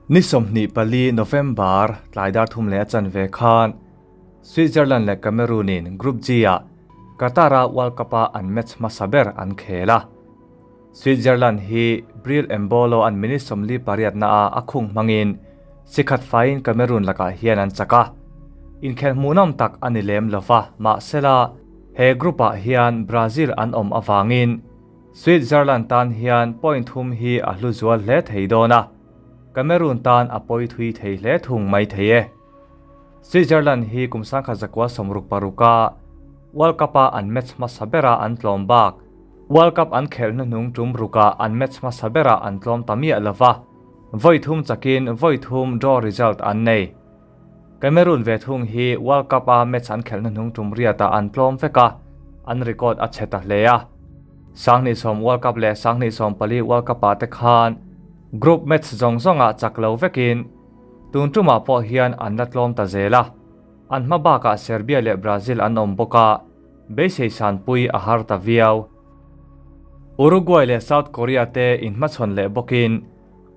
Ni 24 November tlai dar thum leh a chanve khan Switzerland leh Cameroon in Group G-ah Qatar-a World Cup-a an match hmasa ber an khel a. Switzerland hi Breel Embolo an minute 48 naah a khung hmangin sikhat faiin Cameroon lakah hian an chak a. Inkhelh hmuhnawm tak a ni lem lova, mahsela he group-ah hian Brazil an awm avangin Switzerland tan hian point thum hi a hlu zual hle thei dawn a, Cameroon tan a pawi thui thei hle thung mai thei e. Switzerland hi kum 1966-a World Cup-a an match hmasa bera an tlawm bak, World Cup an khelh hnuhnung tum rukah an match hmasa berah an tlawm ta miah lova, vawi thum chakin vawi thum draw result an nei. Cameroon ve thung hi World Cup-a match an khelh hnuhnung tum riatah an tlawm vek a, an record a chhe ta hle a. 2010 World Cup leh 2014 World Cup-ah te khan group match zawng zawngah chak lo vekin tun tumah pawh hian an la tlawm ta zel a. An hma bakah Serbia leh Brazil an awm bawk a, beisei sanpui a har ta viau. Uruguay leh South Korea te inhmachhawn leh bawkin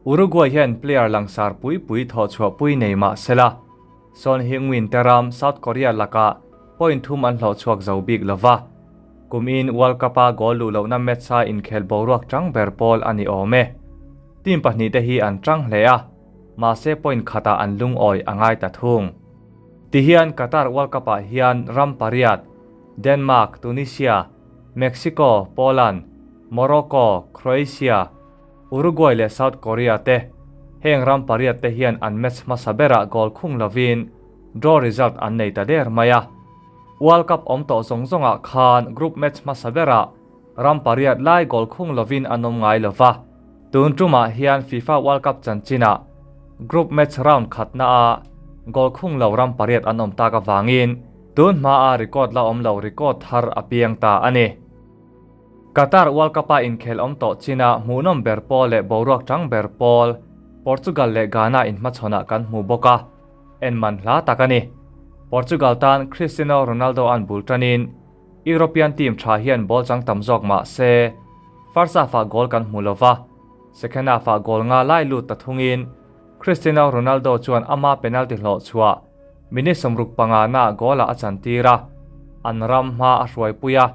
Uruguay hian player langsar pui pui thawhchhuahpui nei mah sela, Son Heung-min te ram South Korea lakah point thum an hlawhchhuak zo bik lova. Kumin World Cup-a goal luh lohna match-a inkhel boruak tang ber pawl a ni awm e. Team pahnih te hi an tang hle a, mahse point khatah an lungawi a ngai ta thung. Tihian Qatar World Cup-ah hian ram pariat, Denmark, Tunisia, Mexico, Poland, Morocco, Croatia, Uruguay leh South Korea te, heng ram pariat te hian an match hmasa berah goal khung lovin draw result an nei ta der mai a. World Cup awm tawh zawng zawngah khan group match hmasa berah ram pariat lai goal khung lovin an awm ngai lova. Tun tumah hian FIFA World Cup chanchinah group match round khatnaah goal khung lo ram pariat an awm tak avangin tun hmaa record la awm lo record thar a piang ta a ni. Qatar World Cup-a inkhel awm tawh chinah hmuhnawm ber pawl leh boruak tang ber pawl Portugal leh Ghana inhmachhawnah kan hmu bawk a, en man hla tak a ni. Portugal tan Cristiano Ronaldo an bul tanin European team tha hian ball chang tam zawk mah se first half-ah goal kan hmu lova, second half-ah goal nga lai lut ta thungin Cristiano Ronaldo chuan ama penalty hlawh chhuah minute 65 na goal-ah a chantir a, an ram hma a hruaipui a.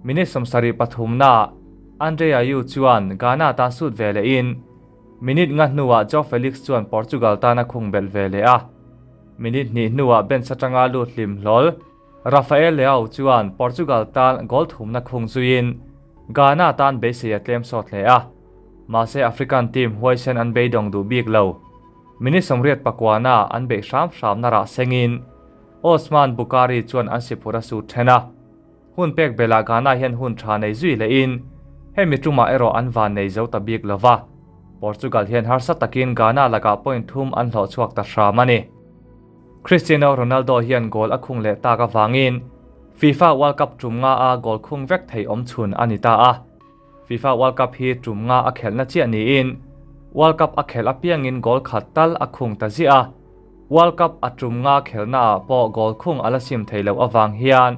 Minute 73 na Andre Ayew chuan Ghana tan sut ve lehin minute nga hnuah Joao Felix chuan Portugal tan a khung belh ve leh a. Minute hnih hnuah bench atanga lut hlim hlawl Rafael Leao chuan Portugal tan goal thumna khung zuiin Ghana tan beisei a tlem sawt hle a. Mahse African team huaisen an beidawng duh bik lo. Minute 89 na an beih hram hramna rah sengin Osman Bukari chuan an siphur a sut then a. Hun pek belah Ghana hian hun tha nei zui lehin hemi tumah erawh an van nei zo ta bik lova. Portugal hian harsa takin Ghana lakah point thum an hlawh chhuak ta hram a ni. Cristiano Ronaldo hian goal a khung leh tak avangin FIFA World Cup tum nga a goal khung vek thei awm chhun a ni ta a. FIFA World Cup hi tum nga a khelhna chiah niin World Cup a khelh apiangin goal khat tal a khung ta ziah a. World Cup a tum nga khelhna ah pawh goal khung a la sim thei loh avang hian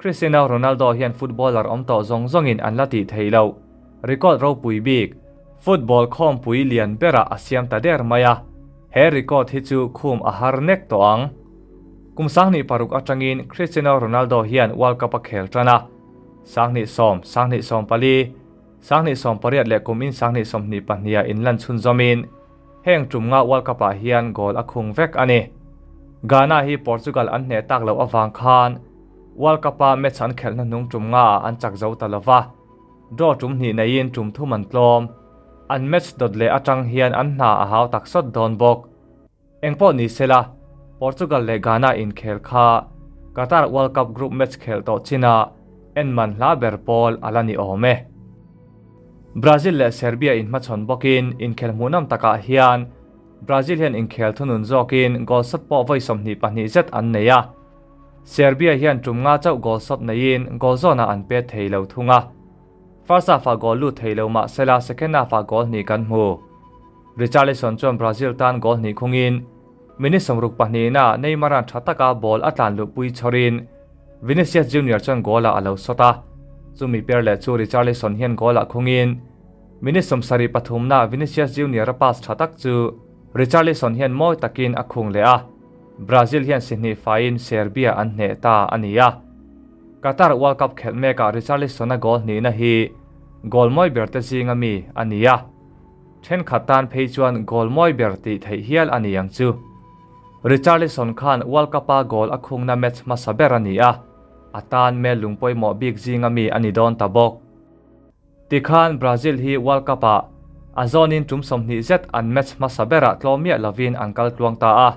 Cristiano Ronaldo hian footballer awm tawh zawng zawngin an la tih theih loh record ropui bik, football khawmpui lian berah a siam ta der mai a, he record hi chu khum a har nek tawh ang. Kum 2006 atangin Cristiano Ronaldo hian World Cup a khel tan a, 2010, 2014, 2018 leh kum in 2022 ah inlan chhunzawmin heng tum nga World Cup ah hian goal a khung vek a ni. Ghana hi Portugal an hneh tak loh avang khan World Cup-a match an khelhna hnung tum nga ah an chak zo ta lova, draw tum hnih neiin tum thum an tlawm. An match dawt leh atang hian an hna a hau tak sawt dawn bawk. Engpawh ni sela, Portugal leh Ghana inkhel kha Qatar World Cup group match khelh tawh chinah en man hla ber pawl a la ni awm e. Brazil leh Serbia inhmachhawn bawkin inkhel hmuhnawm takah hian Brazil hian inkhel thunun zawkin goal sawt pawh vawi 22 zet an nei a. Serbia hian tum nga chauh goal sawt neiin goal zawnah an pet thei lo thung a. First half-ah goal lut thei lo mah sela second half-ah goal hnih kan hmu. Richarlison chuan Brazil tan goal hnih khungin minute 62 na Neymar-a'n tha taka ball a tlan luhpui chhawrin Vinicius Junior chuan goal-ah a lo sawt a. Chumi per leh chu Richarlison hian goal-ah khungin minute 73 na Vinicius Junior-a pass tha tak chu Richarlison hian mawi takin a khung leh a, Brazil hian si hnih faiin Serbia an hneh ta a ni a. Qatar World Cup khelh mekah Richarlison-a goal hnihna hi goal mawi ber te zinga mi a ni a, thenkhat tan phei chuan goal mawi ber tih theih hial a ni ang chu. Richarlison khan World Cup-a goal a khungna match hmasa ber a ni a, a tan mel lung pawimawh bik zinga mi a ni dawn ta bawk. Tikhan Brazil hi World Cup-ah a zawnin tum 20 zet an match hmasa berah tlawm miah lovin an kal tluang ta a.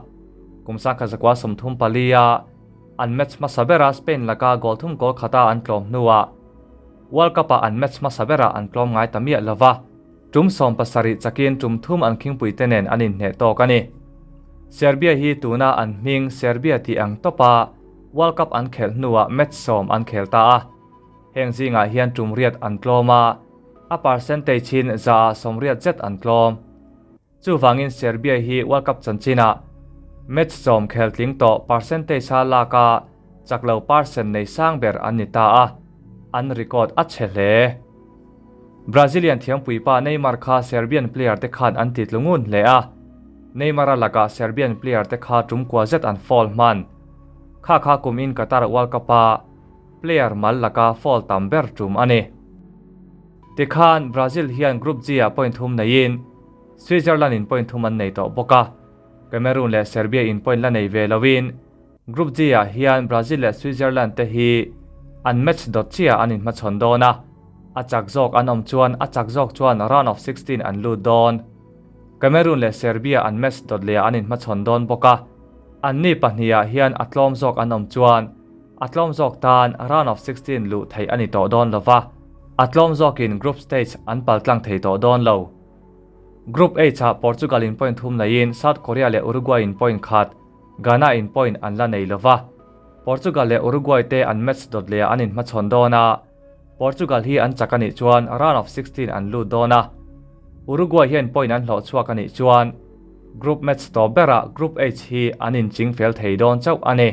Kum 1934-a an match hmasa bera Spain laka goal thum goal khata an tlawm hnuah World Cup-ah an match hmasa berah an tlawm ngai ta miah lova, tum 17 chakin tum thum an khingpuite nen an inhneh tawk a ni. Serbia hi tuna an hming Serbia tih ang tawpa World Cup an khelh hnuah match 10 an khel ta a. Heng zingah hian tum riat an tlawm a, a percentage in zaah 80 zet an tlawm. Chuvangin Serbia hi World Cup chanchinah match 10 khel tling tawh percentage a lak a chak lo percent nei sang ber an ni ta a, an record a chhe hle. Brazilian thiampuipa Neymar kha Serbian player te khan an ti tlungun hle a, Neymar-a lakah Serbian player te kha tum kua zet an foul hman. Kha kha kum in Qatar World Cup-a player mal laka foul tam ber tum a ni. Tikhan Brazil hian Group G-ah point thum neiin Switzerland in point thum an nei tawh bawk a, Cameroon leh Serbia in point la nei ve loin Group G-ah hian Brazil leh Switzerland te hi an match dawt chiah an inhmachhawn dawn a, a chak zawk an awm chuan a chak zawk chuan round of 16 an lut dawn. Cameroon leh Serbia an match dawt lehah an inhmachhawn dawn bawk a, anni pahnihah hian a tlawm zawk an awm chuan a tlawm zawk tan round of 16 luh theih a ni tawh dawn lova, a tlawm zawkin group stage an paltlang thei tawh dawn lo. Group H-ah Portugal in point thum neiin South Korea leh Uruguay in point khat, Ghana in point an la nei lova. Portugal leh Uruguay te an match dawt lehah an inhmachhawn dawn a, Portugal hi an chak a nih chuan round of 16 an lut dawn a, Uruguay hian point an hlawh chhuak a nih chuan group match tawp berah Group H hi an inching fel thei dawn chauh a ni.